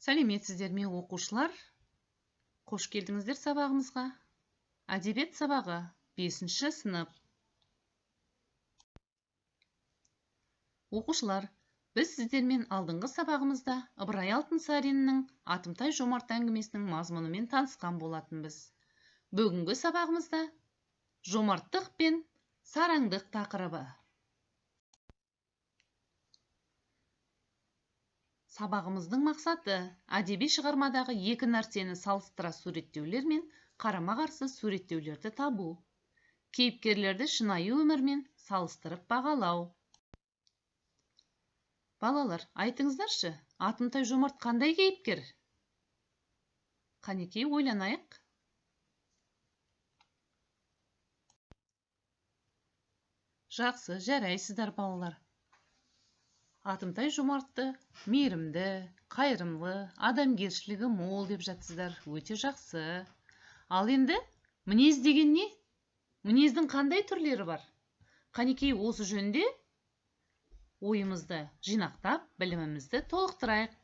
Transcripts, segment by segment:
Сәлеметсіздер ме, оқушылар? Қош келдіңіздер сабағымызға. Әдебиет сабағы, 5-ші сынып. Оқушылар, біз сіздермен алдыңғы сабағымызда Ыбырай Алтынсариннің Атымтай Жомарт әңгімесінің мазмұнымен танысқан болатынбыз. Бүгінгі сабағымызда жомарттық пен сараңдық тақырыбы. Сабағымыздың мақсаты әдеби шығармадағы екі нәрсені салыстыра суреттеулер мен қарама-қарсы суреттеулерді табу, кейіпкерлерді шынайы өмірмен салыстырып бағалау. Балалар, айтыңыздаршы, Атымтай Жомарт қандай кейіпкер? Қанекей, ойланайық. Жақсы, жарайсыздар, балалар. Атымтай Жомартты мейірімді, қайырымды, адамгершілігі мол деп жатсыздар. Өте жақсы. Ал енді мінез деген не? Мінездің қандай түрлері бар? Қанекей, осы жөнінде ойымызды жинақтап, білімімізді толықтырайық.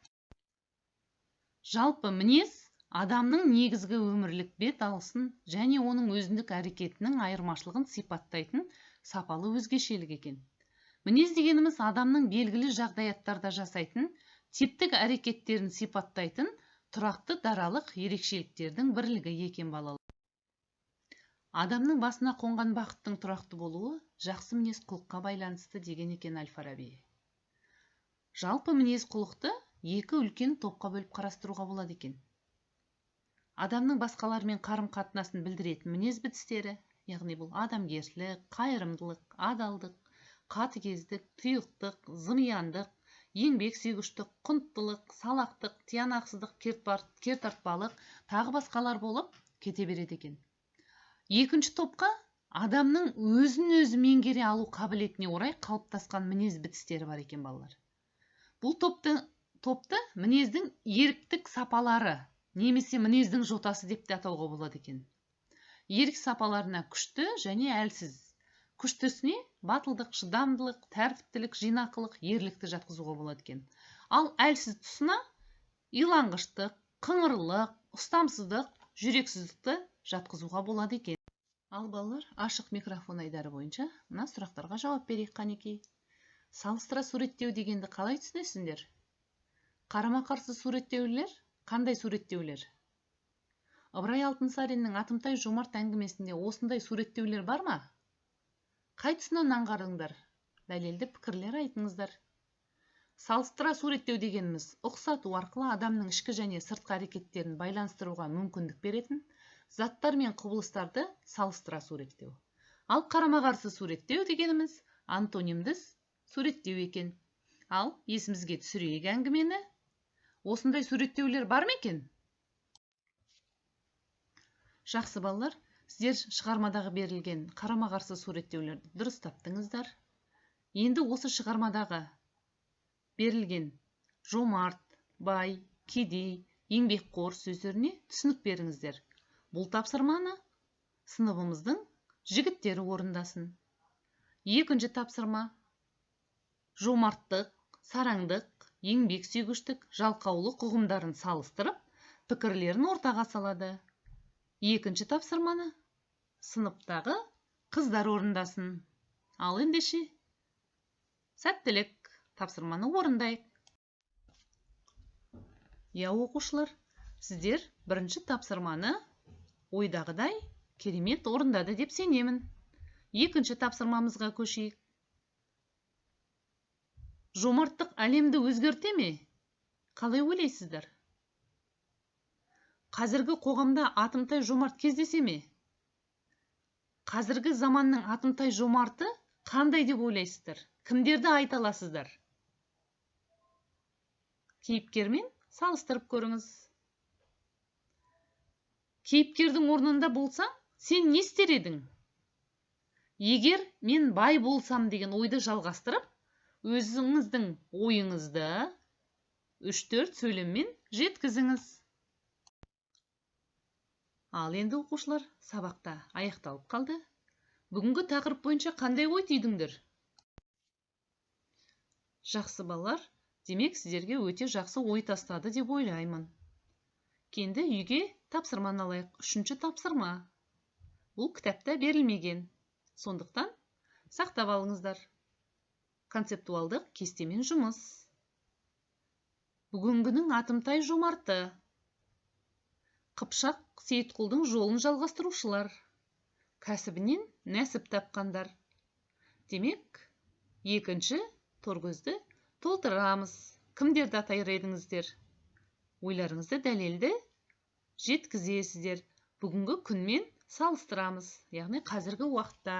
Жалпы мінез адамның негізгі өмірлік бет алысын және оның өзіндік әрекетінің айырмашылығын сипаттайтын сапалы өзгешелік екен. Мінез дегеніміз адамның белгілі жағдаяттарда жасайтын типтік әрекеттерін сипаттайтын тұрақты даралық ерекшеліктердің бірлігі екен, балалар. Адамның басына қонған бақыттың тұрақты болуы жақсы мінез құлыққа байланысты деген екен Әл-Фараби. Жалпы мінез құлықты екі үлкен топқа бөліп қарастыруға болады екен. Адамның басқалармен қарым-қатынасын білдіретін мінез бітістері, яғни бұл адамгершілік, қайырымдылық, адалдық, қатыгездік, тұйықтық, зымияндық, еңбек сүйгіштік, құнттылық, салақтық, тиянақсыздық, кертартпалық, тағы басқалар болып кете береді екен. Екінші топқа адамның өзін өзі меңгере алу қабілетіне орай қалыптасқан мінез бітістері бар екен, балалар. Бұл топты мінездің еріктік сапалары немесе мінездің жотасы деп те атауға болады екен. Ерік сапаларына күшті және әлсіз. Күштісіне батылдық, шыдамдылық, тәртіптілік, жинақылық, ерлікті жатқызуға болады екен. Ал әлсіз тұсына иланғыштық, қыңырлық, ұстамсыздық, жүрексіздікті жатқызуға болады екен. Ал балалар, ашық микрофон айдары бойынша мына сұрақтарға жауап берейік қанекей. Салыстыра суреттеу дегенді қалай түсінесіңдер? Қарама-қарсы суреттеулер қандай суреттеулер? Ыбырай Алтынсариннің Атымтай Жомарт әңгімесінде осындай суреттеулер бар ма? Қай тұсынан аңғарыңдар? Дәлелді пікірлер айтыңыздар. Салыстыра суреттеу дегеніміз ұқсату арқылы адамның ішкі және сыртқы әрекеттерін байланыстыруға мүмкіндік беретін заттар мен құбылыстарды салыстыра суреттеу. Ал қарама-қарсы суреттеу дегеніміз антонимді суреттеу екен. Ал есімізге түсірейік әңгімені. Осындай суреттеулер бар ма екен? Жақсы, балалар, сіздер шығармадағы берілген қарама-қарсы суреттеулерді дұрыс таптыңыздар. Енді осы шығармадағы берілген жомарт, бай, кедей, еңбекқор сөздеріне түсінік беріңіздер. Бұл тапсырманы сыныбымыздың жігіттері орындасын. Екінші тапсырма жомарттық, сараңдық, еңбек сүйгіштік, жалқаулық ұғымдарын салыстырып, пікірлерін ортаға салады. Екінші тапсырманы сыныптағы қыздар орындасын. Ал ендеше, сәттілік, тапсырманы орындайық. Я, оқушылар, сіздер бірінші тапсырманы ойдағыдай керемет орындады деп сенемін. Екінші тапсырмамызға көшейік. Жомарттық әлемді өзгерте ме? Қалай ойлайсыздар? Қазіргі қоғамда Атымтай Жомарт кездесе ме? Қазіргі заманның Атымтай Жомарты қандай деп ойлайсыздар? Кімдерді айта аласыздар? Кейіпкермен салыстырып көріңіз. Кейіпкердің орнында болсаң, сен не істер едің? Егер мен бай болсам деген ойды жалғастырып, өзіңіздің ойыңызды 3-4 сөйлеммен жеткізіңіз. Ал енді, оқушылар, сабақта аяқталып қалды. Бүгінгі тақырып бойынша қандай ой түйдіңдер? Жақсы, балалар, Демек, сіздерге өте жақсы ой тастады деп ойлаймын. Енді үйге тапсырманы алайық. Үшінші тапсырма. Бұл кітапта берілмеген. Сондықтан сақтап алыңыздар. Концептуалдық кестемен жұмыс. Бүгінгінің Атымтай жомарты. Қыпшақ Сейітқұлдың жолын жалғастырушылар. Кәсібінен нәсіп тапқандар. Демек, екінші торкөзді толтырамыз. Кімдерді атар едіңіздер? Ойларыңызды дәлелді жеткізесіздер. Бүгінгі күнмен салыстырамыз, яғни қазіргі уақытта.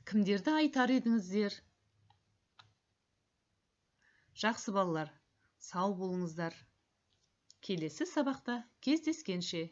Кімдерді айтар едіңіздер? Жақсы, балалар, сау болыңыздар. Келесі сабақта кездескенше.